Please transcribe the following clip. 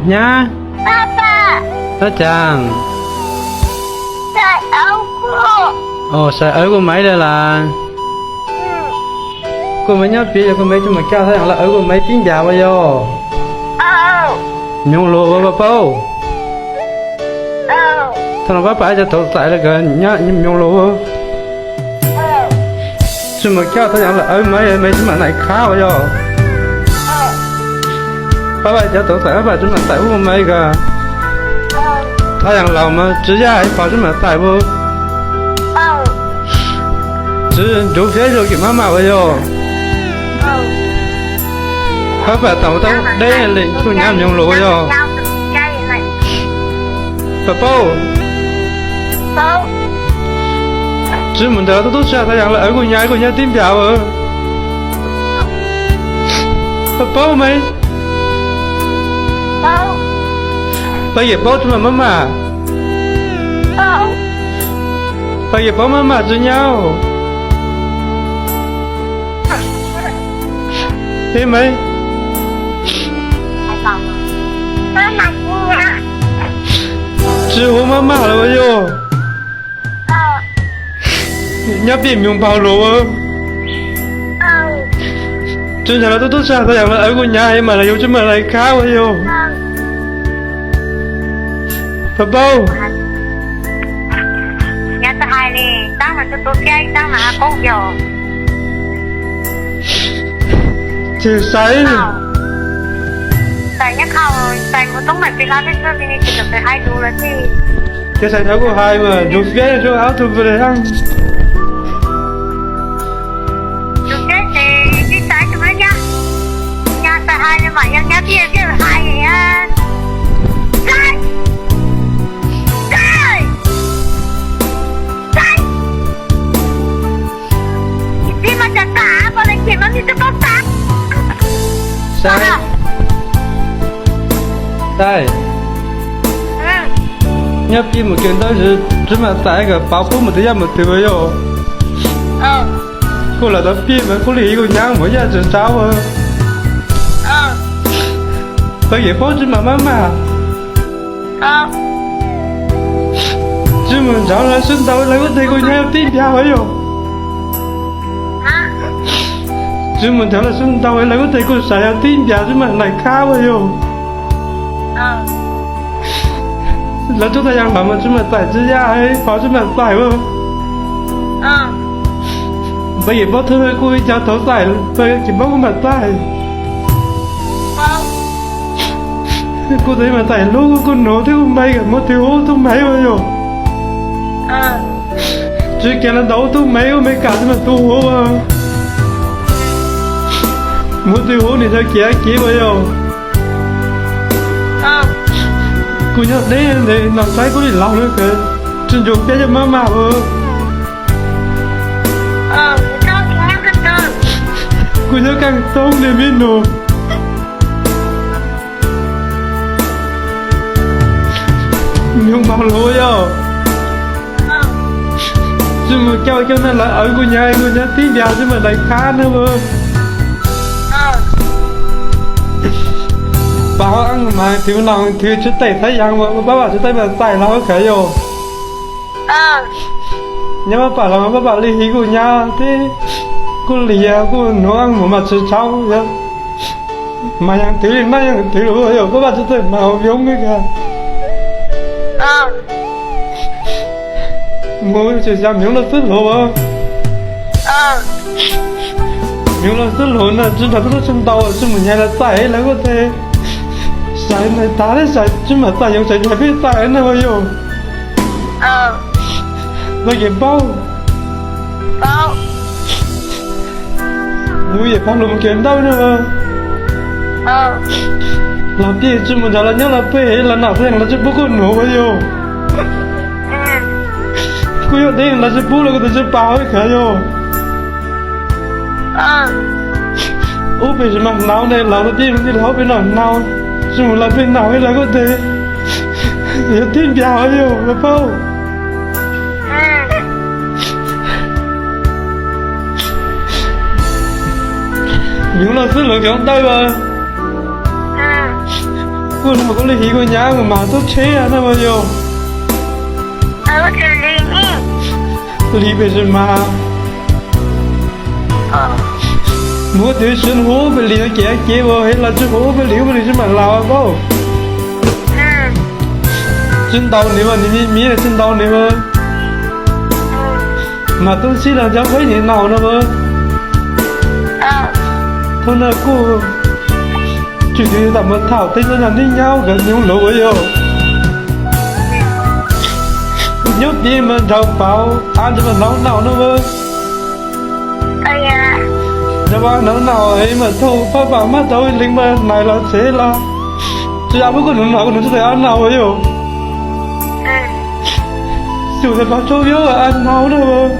Nyab, dab tsi? Xaiv awb kuv maiv lawm las. Kuv maiv nyob pem yog kuv maiv tsi mus coj thaj yam lawv awb kuv maiv tib ncav ua yog. Nyoog luag ua pab paub. Thaum no pab pab cov tauv txais lawv kawg nyoog luag ua. Tsi mus coj thaj yam lawv awb maiv, maiv tsi mam nais khab ua yog. Pab pab cov tauv txais pab pab tsi mam txais ua maiv kawg. Thaj yam laus mas tsi yaj pov tsi mam txais ua. Tsi ncuv fiab zoo kev maj mam ua yog. Pab pab tau tau deb li kuj nyab nyoog luag ua yog. Pab paub. Tsi mus ntawd tub tub sab thaj yam lawv awb kuv nyab, kuv nyab tib ncav ua. Pab paub maiv. Pab yawm paub tsi mam maj mam. Pab yawm paub maj mam tsi nyab. Ib maiv. Tsi hu maj mam lawm ua yog. Nyob pem nyoog npaug luag ua. Tsi ncav lawv tub tub sab thaj yam lawv awb kuv nyab mas lawv yuav tsi mam lais khab ua yog. Pab paub. Ces Xaiv, ces Xaiv tau kuv hais mas ncuv fiab zoo ob tug pw le. Xaiv, nyob pem mus kev ntau tsi mam txais kom pauv qub mus twg yaj mus twg yog. Kuv lam tau pib mas kuv li kuv nyab mus yaj tsi tsaub. Pab yawm paub tsi mam maj mam. Tsi mus nrauv lawv sib ntaus lawv kuj tes kuv nyab tib ncav ua yog. Tsi mus nrauv lawv sib ntaus lawv kuj tes kuv Xaiv yog tib ncav tsi mam nais khab ua yog. Lawv tub thaj yam laus mas tsi mam txais tsi yaj, pov tsi mam txais ua. Pab yawm paub thwb kuj ib co tauv txais, pab yawm paub kuj mam txais. Kuj tes mam txais lub kuj nug twb kuj maiv, muab twg hu tub maiv ua yog. Tsi kev lawv ntaus tub maiv, ub maiv kam tsi mam tub hu ua. Muab twg hu nim tau kev kev ua yog. Kuv nyob deb ntev no saib kuv li laus lawm, tsi ncuv fiab coj maj mam ua. Kuv nyob kaaj toob li me nus. Nyoog npaug luag yog. Tsi mus coj coj na lawv awv kuv nyab, kuv nyab tib ncav tsi mam lais khab na ua. Pab ho mas twv no twv tsi taim thab yas ua, pab pab tsi taim mas txais los khav yog. Nyob pab pab los pab pab li hiv kuv nyab thiab, kuj lias kuj nug mus mas tsi tshauv yog. Mas yas twv li naj yas twv los yog pab pab tsi taim mas voob li kag. Mus tsis xyaw Hmoob los xwb luag. Hmoob los xwb luag na, tsi nrog tub tub tsi ntau tsi mus nyas los txais lawv kuj tes. Xaiv na tag lawm, Xaiv tsi mam txais yoov Xaiv nyas pheej txais na ua yog. Los yeej paub. Yus yeej paub lus mus kev ntau na. Los pij tsi mus nrog los nyob los peb los nam pheej los tsi pub kuj nug ua yog. Kuj yog deb los tsi pub los kuj tes tsi pab khav yog. Ub peb tsi mas hnov ne los pij tij los peb nam hnov, tsi mus los peb nam los kuj tes yog tib npias yog los paub. Yus los xwb luag cov ntawd as. Kuj no kuv li hiv kuv nyab mas tub tsheb na mas yog li pes mas mus ua twv sib hu pes li no kev kev ua he los tsis hu pes li ua pes li tsis mam laus paub. Tsis ntaus nws mas nws me miv tsis ntaus nws mas mas tub tsheb los cov peb nim naus no mas thaum no kuj tsis twv tam mus thaum tej no nyob nyob nkawd nyob lawm ua yog nyob pib mas nrog pauv qab ntawd mas hnov naus no mas nrog pauv hnov naus mas thaum pab pam mab tau leej mas nais los tsev los tsis yog pub kuj hnov naus kuj hnov tsis tau naus ua yog xyum ntawd pab tsaug yog a naus na mas